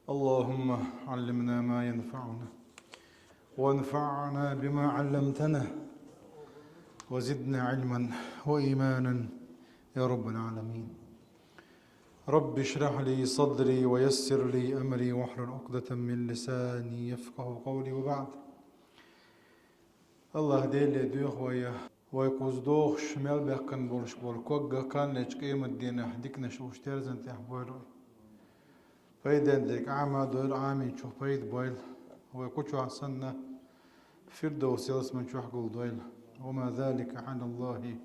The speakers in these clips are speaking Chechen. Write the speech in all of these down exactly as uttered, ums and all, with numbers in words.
اللهم علمنا ما ينفعنا وانفعنا بما علمتنا وزدنا علما وإيمانا يا رب العالمين. رب اشرح لي صدري ويسر لي أمري واحلل عقدة من لساني يفقه قولي وبعد. Аллах Деле дуьйху вай, вай кхуза дохуш мел баьккхина болуш болу ког а кханлечу къематдийнахь диканаш луш терзан тӀехь бойла вай. Пайден дерг Ӏама дойла, Ӏамийчух пайда бойла. Вай кху чохь санна, Фирдовс ялсаман чохь гулдойла. وما ذلك على الله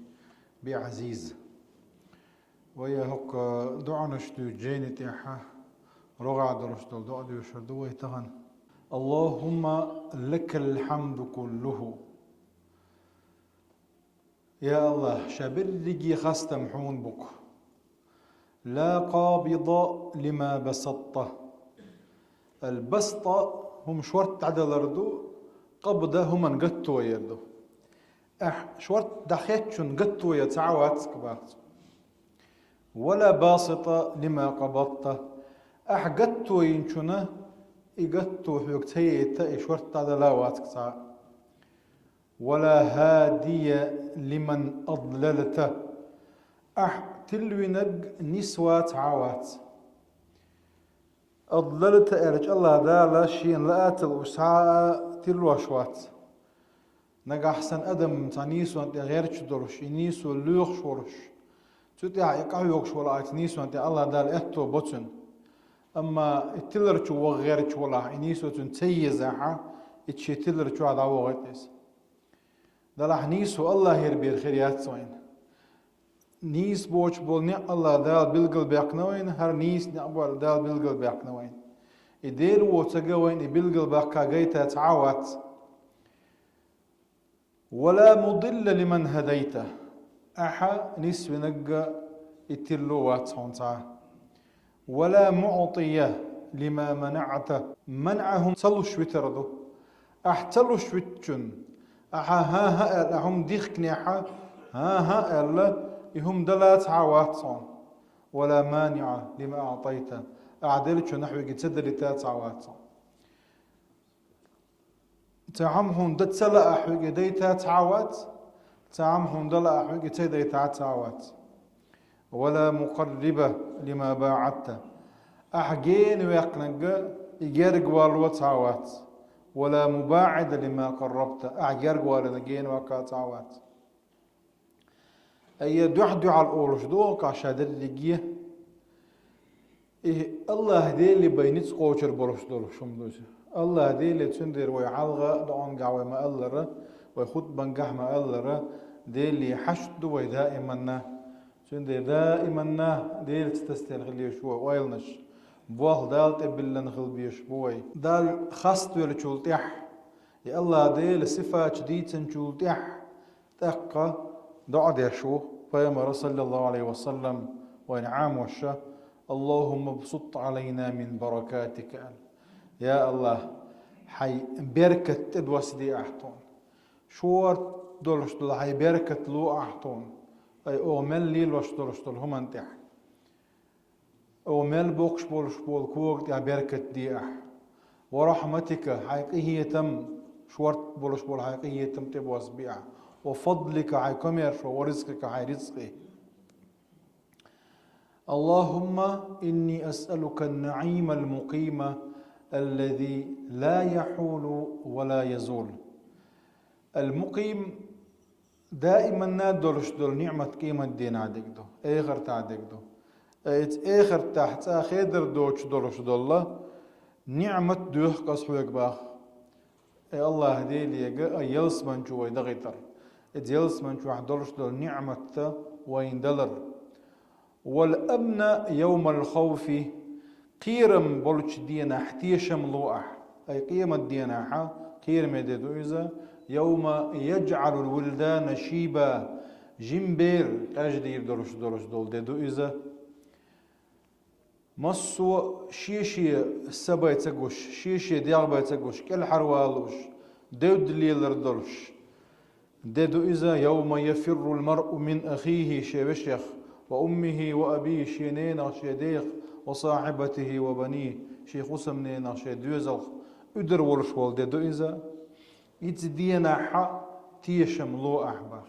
بعزيز. Вай хӀокху доӀанаш дуьйцу жайни тӀехь рогӀехь долуш долу доӀа доьшур ду вай тахана. اللهم لك الحمد كله. Я Аллах, ша берриге хастам хьуна бу-кх. لا قابض لما بسطت. Ал-баста хӀума шорта дӀадалар ду, къабда хӀуманна гатто яр ду. Ахь шорта дӀахецначунна гатто яр цхьа а вац-кх, боху цо. ولا باسط لما قبضت. Ахь гатто йинчунна и гатто хьоьга ца яйта, и шорта дӀадала а вац-кх цхьа а. ولا هادي لمن أضللت. Ахь тилвинарг нисван цхьа а вац. أضللت аьлча, Аллах Дала шена лаьцна уьш цхьа а тиллош вац. Нагахь санна адам цхьа нийсонна тӀе гӀерташ долуш, и нийсо лоьхуш волуш, цу тӀехь и къахьоьгуш волу ахь нийсонна тӀе Аллах Дала аьтто бо цуьнан. Амма и тилар чу ваха гӀерташ волахь, и нийсо цуьнан ца езахь, и шен тилар чохь дӀавохуьйту иза. Делахь нийсо Аллахера бен хир яц вайна. Нийса боцуш болу некъ Аллах Дала билгалбаьккхина вайна, хӀара нийса некъ болу Дала билгалбаьккхина вайна. И Дела ву ца ган вайна и билгалбаккха гайта цхьа а вац. ولا مضل لمن هديت. Ахьа нисвинарг а и тилло вац хьуна цхьа а. ولا معطي لما منعت. МанӀа хӀума ца луш витар ду. Ахь ца луш витчунна, ахьа хӀан-хӀа аьлла, ахь хӀума дихкинехь, хӀан-хӀа аьлла, и хӀума дала цхьа а вац хьуна. ولا مانع لما أعطيت. Ахь деллачунна хьоьга ца далийта цхьа а вац хьуна. Цхьа хӀума хьуна дан ца лаахь хьоьга дайта цхьа а вац, цхьа хӀума хьуна дан лаахь хьоьга ца дайта цхьа а вац. ولا مقرب لما باعدت. Ахь гена ваьккхинарг а и герга валло цхьа а вац. ولا مباعد لما قربت. Ахь герга валлинарг гена ваккха цхьа а вац. Айя дуьхь-дуьхьал олуш ду, кхаша дерриге. И Аллах Деле бен ницкъ кхочур болуш долуш хӀума ду иза. Аллах Деле цундела вай хьалха а доӀангахь вай ма-аллара, вай хутбангахь ма-аллара, Деле хьашт ду вай даиманна. Цундела даиманна Делаца тасдина хила езаш бу вай ойланаш. Болх Дала тӀе биллина хила безаш бу вай. Далла хаставеллачул тӀаьхьа, и Аллах Делан сифаташ дийцинчул тӀаьхьа, тӀаккха доӀа деш ву Пайхамара, саллаллаху Ӏалайхи ва саллам, вайна Ӏамоша: اللهم ابسط علينا من بركاتك, аьлла. Я Аллах, хьайн беркат тӀедоссаде ахь тхуна. Шорта долуш долу хьайн беркат ло ахь тхуна. Ай, оха мел лелош долуш долу хӀуманна тӀехь. Оха мел боккхуш болуш болу кога тӀехь беркат де ахь. ورحمتك, хьайн къинхетам, шорта болуш болу хьайн къинхетам тӀебоссабе ахь. وفضلك, хьайн комаьршо, ورزقك, хьайн рицкъи. اللهم إني أسألك النعيم المقيم الذي لا يحول ولا يزول. Ал-Мукъим, даиманна долуш долу ниъмат къематдийнахь дерг ду, эхартахь дерг ду. Э, иза эхартахь цкъа хедар доцуш долуш долла ниъмат доьху аса хьоьга боху. Э, Аллах Делега а ялсаман чу вай дахийтар. Иза ялсаман чохь долуш долу ниъматта вайна далар. والأمن يوم الخوف, кхерам болчу денахь тешам ло ахь. Ай, къематденахь кхераме де ду иза, يوم يجعل الولدان شيبا, жима бер къеждийр долуш долуш долу де ду иза. Массо а шен-шен са бен ца гуш, шен-шен дегӀ бен ца гуш, кӀелхьарвалуш, девдда лелар долуш де ду иза, يوم يفر المرء من أخيه, шен вешех وأمه وأبيه, шен ненах, шен дех, وصاحبته وبنيه, шен хӀусамненах, шен доьзалх, уьдур волуш волу де ду иза. Иза денахь а тешам ло ахь бах.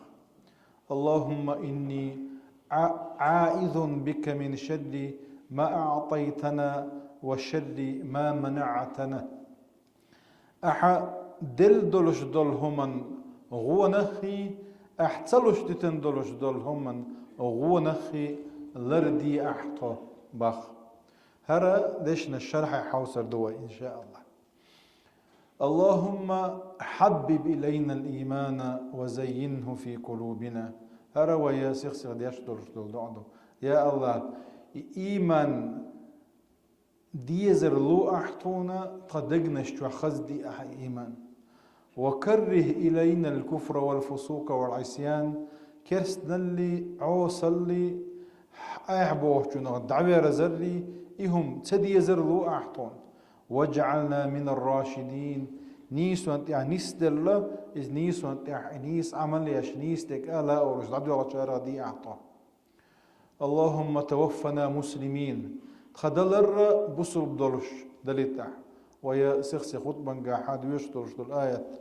اللهم إني أع- أعوذ بك من شر ما أعطيتنا وشر ما منعتنا. Ахьа делла долуш долу хӀуман гӀонаххий, ахьа ца луш дитина долуш долу хӀуман гӀонаххий лардий ахьа тхо бах. ХӀара дешнаш шархьехь хьовсур ду вай, иншааллахӀ. اللهم حبب إلينا الإيمان وزينه في قلوبنا. ХӀара вай сих-сиха деш долуш долу доӀа ду. Я АллахӀ, и ийман дезар ло ахь тхуна, тхан дегнаш чохь хазде ахь ийман. وكره إلينا الكفر والفسوق والعصيان, керстаналли, Ӏосалли, айхьа бохучунах дӀаверзарли, и хӀума ца дезар ло ахь тхуна. واجعلنا من الراشدين, нийсонан тӀехь нисделла, иза нийсонан тӀехь нийса Ӏамал еш, нийса дерг ала а олуш дӀадоьлхучарах де ахь тхо. اللهم توفنا مسلمين. Тхан даларра бусулба долуш далийта ахь. Вай сих-сиха хутбангахь доьшуш долуш долу аят.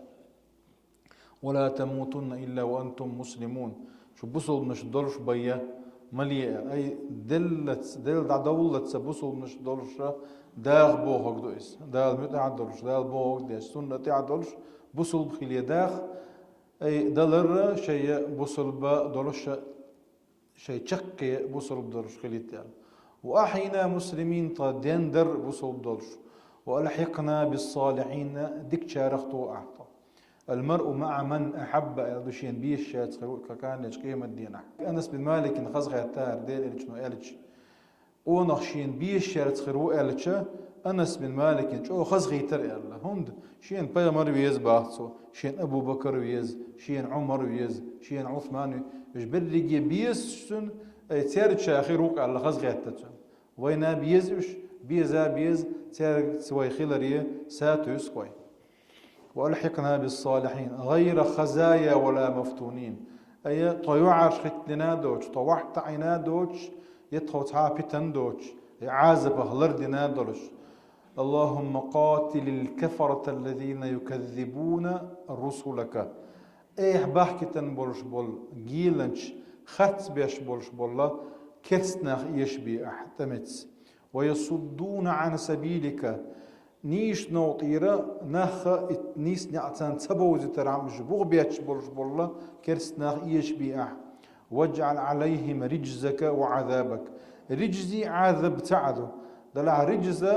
ولا تموتن إلا وأنتم مسلمون. Шу бусулбанаш долуш байя ма ле а. Ай, деллац, Делла дӀадовллаца бусулбанаш долуша даха бохург ду иза. Дала муьтӀахь долуш, Дала бохург деш, суннат тӀехь долуш бусулба хиле даха, ай, даларра шайя бусулба долуша шайн чаккхе бусулба долуш хилийта аьлла. وأحينا مسلمين, тхан ден дар бусулба долуш. وألحقنا بالصالحين, дикачарах тохахь тхо. المرء مع من أحب, аьлла ду шена безачаьрца хир ву кху къематдийнахь. Анас бин Маликна хазахеттара Делан Элчано аьлча, къонах шена безачаьрца хир ву аьлча, Анас бин Маликна чӀогӀа хазахийтара аьлла. ХӀунда шена пайхамар веза бах цо, шена Абу-Бакар веза, шена Ӏумар веза, шена Ӏусман веза. Уьш берриге безаш цунна, ай, цаьргача хир ву-кх аьлла хазахетта цунна. Вайна беза уьш, беза беза, цаьргаца вай хиларе сатуьйсу-кх вай. وألحقنا بالصالحين غير خزايا ولا مفتونين. Ай, тхо юьхьӀаьржа хӀиттина а доцуш, тхо вахьта Ӏина а доцуш, я тхо цхьа а питана доцуш, я Ӏазапах лардина а долуш. اللهم قاتل الكفرة الذين يكذبون رسلك. Айхьа бахкийтина болуш болу геланчаш харц беш болуш болу керстанах эшабе ахь тӀамца. ويصدون عن سبيلك. Нийсачу новкъа тӀера нах и нийса некъ царна ца бовзийтархьама уьш бух бетташ болуш болу керстанах эшабе ахь. واجعل عليهم رجزك وعذابك. Риджзи Ӏазаб ца Ӏа ду. Делахь риджза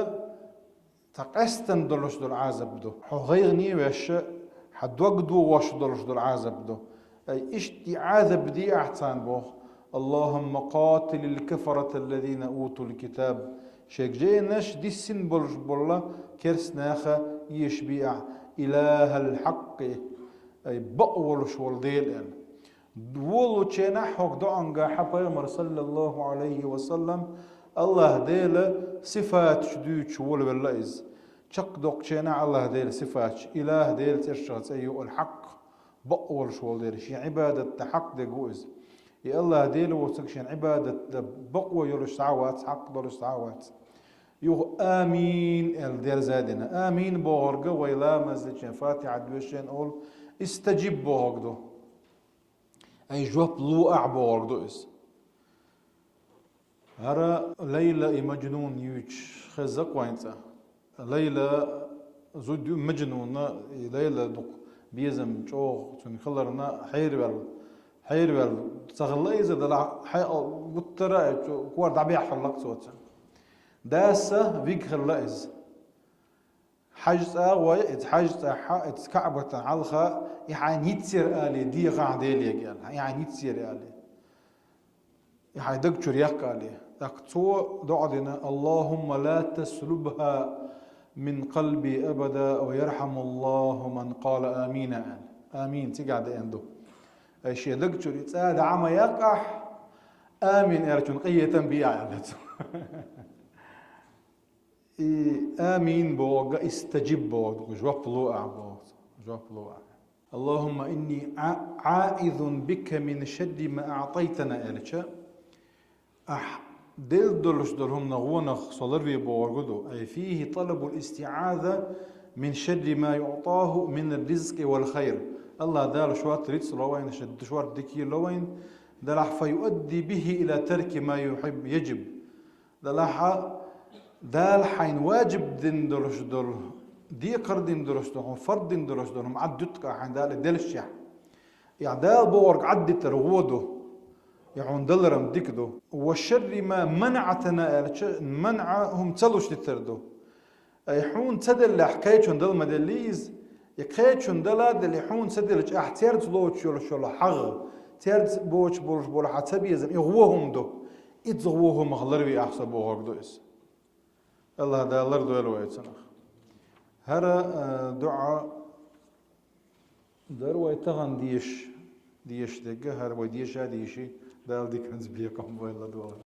цхьа къаьстина долуш долу Ӏазаб ду. Хьо гӀайгӀане а веш, хьан дог догӀош долуш долу Ӏазаб ду. Ай, иштта и Ӏазаб де ахь царна боху. اللهم قاتل الكفرة الذين أوتوا الكتاب. Шайга жайнаш диссина болуш болу керстанаха эшабе ахь. إله الحق. Ай, бакъ волуш волу Дела аьлла. Волученахь хӀокху доӀангахь пайхамар, саллаллаху Ӏалайхи ва саллам, АллахӀ Делан сифаташ дуьйцуш волавелла иза. Чекхдоккхученахь АллахӀ Делан сифаташ, ИлахӀ Делан цӀерашха цӀе ю Ал-Хьакъ, бакъ волуш волу Дела, шен Ӏибадат дан хьакъ дерг ву иза. И АллахӀ Дела воцург шен Ӏибадат дан бакъо йолуш схьа а вац, хьакъ долуш схьа а вац. Юха «Амин» аьлла дерза а дина. «Амин» бохург вай ламаз дечу, Фатихьа доьшучу олу, «Истаджиб» бохург ду. Ай, жоп ло ахь бохург ду иза. ХӀара Лайла и Маджнун юьйцуш хеза-кх вайн цӀа. Лайла зуда ю, Маджнуна, и Лайла дукха безам чӀогӀа цуьнан хиларна хьераваьлла. Хьераваьлла ца хилла иза, делахь хьекъал гуттара а, кор дӀабаьхьалла-кх цо цуьнан. Дас вига хилла иза. Хьаьж цӀа а гӀой, иза хьаьж цӀахь, иза КаӀбатан хьалха, и хьайн йицъяр алий, дехахь Деле аьлла, и хьайн йицъяр алий. И хьайн даг чуьра яккха алий. ТӀаккха цо доӀа дина: «اللهم لا تسلبها من قلبي أبدا ويرحم الله من قال آمين», аьлла. «Амин» цигахь деана ду. Ай, шен даг чуьра и цӀа дӀа ма яккха ахь, «Амин» аьллачун къинхетам бе ахь, аьлла цо. И «Амин» бохург, «Истаджиб» бохург, жоп ло ахь бохург, жоп ло ахь. «اللهم إني أع- أعوذ بك من شر ما أعطيتنا» аьлча, Ахь делла долуш долу хӀуманах гӀонах со ларве бохург ду. أي فيه طلب الاستعاذة من شر ما يعطاه من الرزق والخير. АллахӀ Дала шорта рицкъ ло вайна, шорта дика ло вайна, делахь فيؤدي به إلى ترك ما يحب يجب. Делахь Дала хьайна ваджиб дина долуш долу, декхар дина долуш долу, хьуна фард дина долуш долу, хӀума Ӏад дуьтта хьайна Дала и деллачехь. И Дала бохург Ӏад дитар гӀо ду, и хьуна даларам дика ду. وشر ما منعتنا аьлча, манӀа хӀума ца луш дитар ду. Ай хьуна ца деллехь, кхечунна дала ма деллий иза. И кхечунна дала а деллий, хьуна ца делча, ахь церца лоцуш йолуш йолу хьагӀ, церца боцуш болуш болу хьан ца безам, и гӀо хӀума ду. Иза гӀо хӀумах ларве ахь со бохург ду иза. АллахӀ Дала лардойла вай цунах. ХӀара, а, дуӀа дара вай тахана деш, деш дерг, хӀара вай деша а дийши, Дала диканца бекхам вай ладогӀа.